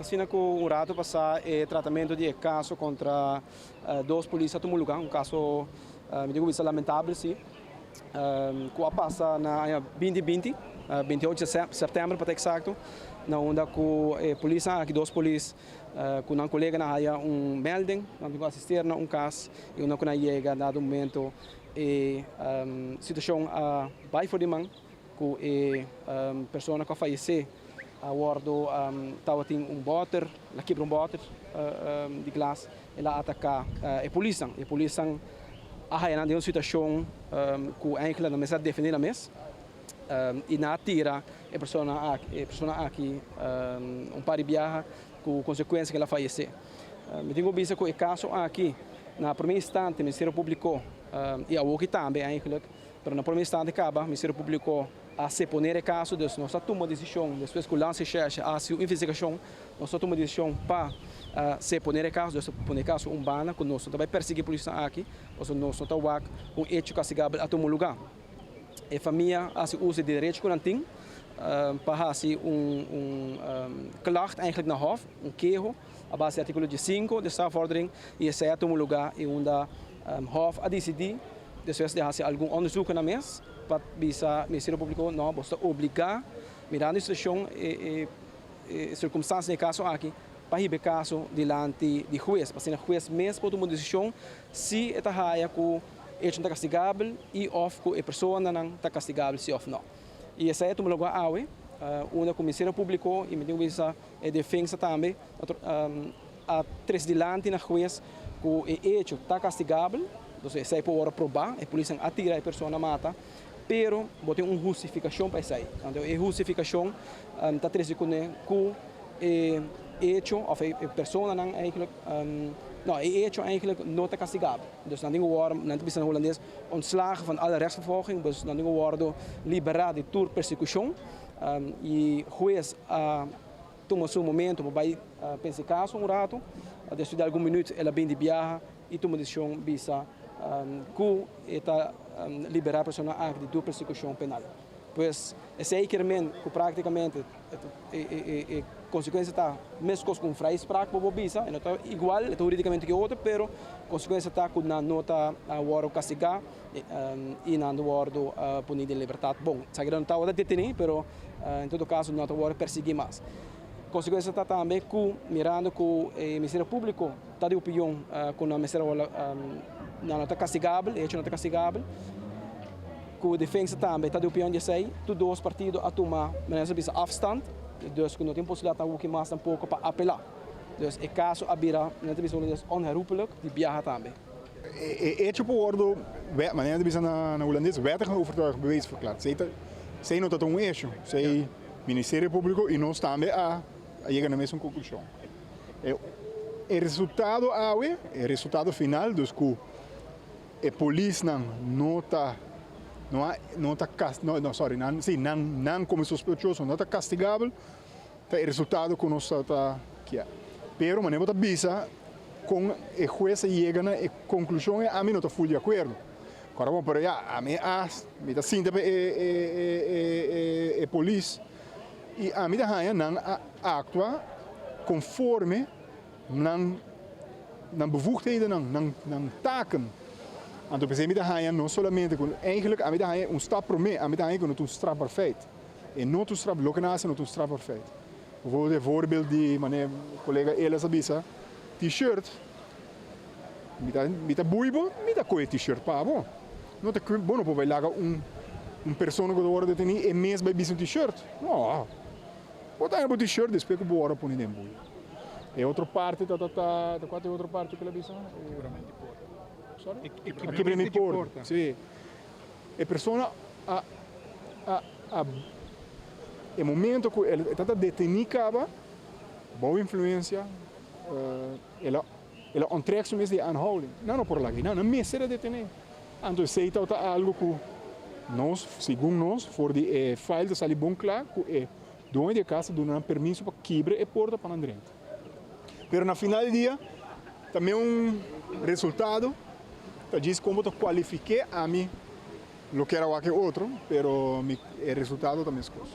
Asina ku un ratu pasá e tratamentu di e kaso kontra dos polis a tuma lugá, un kaso mi tin ku bisa lamentabel si, ku a pasa na aña 2020, 28 sèptèmber pa ta eksakto, na unda ku e polisnan aki, dos polis ku nan koleganan a haya un melding, nan tin ku asister na un kas i unda ku nan yega dado momento e situashon a bai for di man ku e persona ku a fayesé a wordo tabatin un boter, el a kibra un boter di glas, el a ataca e polisnan. E polisnan a haya nan den un situacion cu eigenlijk nan mester a defende nan mes y nan a tira e persona aki, e persona aki un par di biaha cu consecuencia cu el a fayece. Mi tin cu bisa cu e caso aki na prome instante Ministerio Publico y awoki tambe eigenlijk, pero na prome instante caba Ministerio Publico a seponer e kaso, dus nos a tuma desishon despues ku Landsrecherche a hasi un investigashon, nos a tuma desishon pa seponer e kaso, dus pone e kaso un banda ku nos no ta bai persegui polisnan aki, pasobra nos no ta wak un echo kastigabel a tuma lugá. E famia a hasi uso di derecho ku nan tin pa hasi un un klacht eigenlijk na hof, un keho a base di artíkulo 15 di strafvordering i esei a tuma lugá i unda hof a disidí despues di hasi algun onderzoeken nan mes pa bisa Ministerio Públiko, no, bo ta obligá, mirando e situashon, e e sirkumstansia den e kaso aki, pa hiba e kaso dilanti di hues, pa asina hues mes por tuma un desishon si e ta haya ku e hecho ta kastigabel i òf ku e personanan ta kastigabel si òf no. I esei a tuma lugá awe, unda ku Ministerio Públiko i mi tin ku bisa e defensa tambe a trese dilanti na hues ku e hecho ta kastigabel. Entonces esei por wòrdu probá, e polisnan a tira e persona mata, pero bo tin un hustifikashon pa esei. Anto e hustifikashon ta trese kuné ku e hecho òf e personanan eigenlijk, no e hecho eigenlijk no ta kastigabel. Dus nan tin ku wòrdu, nan ta bisa na hulandes, ontslagen van alle rechtsvervolging, dus nan tin ku wòrdu liberá di tur persekushon. I hues a tuma su momento pa bai pensa e kaso un ratu, despues di algun minüt el a bin di biaha i tuma desishon bisa ku e ta liberá persona aki di tur persekushon penal. Pues esei kier men ku praktikamente e konsekuensia ta meskos ku un vrijspraak bo por bisa, e no ta igual, e ta huridikamente ke otro, pero konsekuensia ta ku nan no ta wòrdu kastigá i nan ta wòrdu poni den libertat. Bon, esaki nan no tabata detení, pero en todo kaso nan no ta wòrdu persiguí mas. Konsekuensia ta tambe ku mirando ku e Ministerio Públiko ta di opinion ku nan mester wòrdu nan no ta kastigabel, e hecho no ta kastigabel, ku defensa tambe ta di opinion di esei, tur dos partido a tuma manera sa bisa afstand, dus ku no tin posibilidat awoki mas tampoko pa apelá. Dus e kaso a bira, nan ta bisa hulandes, onherroepelijk di biaha tambe. E hecho por wòrdu, manera nan ta bisa na hulandes, wettig en overtuigend bewezen verklaard. Esei no ta un hecho, esei Ministerio Públiko i nos tambe a yega na mesun konklushon. E resultado awe, e resultado final, dus ku e polisnan no ta, no a, no ta kas, no, no, sorry, nan, si, nan, nan komo sospechoso no ta kastigabel, ta e resultado ku nos ta ta kia. Pero manera bo ta bisa kon e hues a yega na e konklushon ei, ami no ta ful di akuerdo. Kòrda bon, pero ya, ami a, mi ta sinta pa e, e, e, e, e polis i ami ta haña nan a aktua konforme nan nan bevoegdhedennan, nan nan taken. Anto p'esei mi ta haña no solamente ku eigenlijk ami ta haña un stap promé, ami ta haña ku no ta un strafbaar feit. E no ta un straf, loke nan hasi no ta un strafbaar feit. Bijvoorbeeld e voorbeeld di manera kolega Elas a bisa, T-shirt, mi ta mi ta bui bo, mi ta kohe T-shirt pa bo. No ta bo no por bai laga un un persona ku ta wòrdu detení e mes bai bisti un T-shirt. No. Bo ta haña bo t-shirt despues ku bo wòrdu pone den bui. E otro parti ta ta ta ta kua ta e otro parti ku el a bisa? Kibramentu di porta. Sorry? A kibramentu di porta, si. E persona a a a e momento ku el ta ta detení kaba bou influensia el a el a onttrek su mes di e aanhouding. Nan no por laga ei, nan nan mester a detené. Anto esei tabata algu ku nos, segun nos, for di e file ta sali bon kla ku e doño di e kas ta duna nan permiso pa kibra e porta pa nan drenta. Pero na final di dia ta me un resultado ta djis kon bo ta kualifik'é, ami lo kier a wak e otro, pero mi e resultado ta meskos.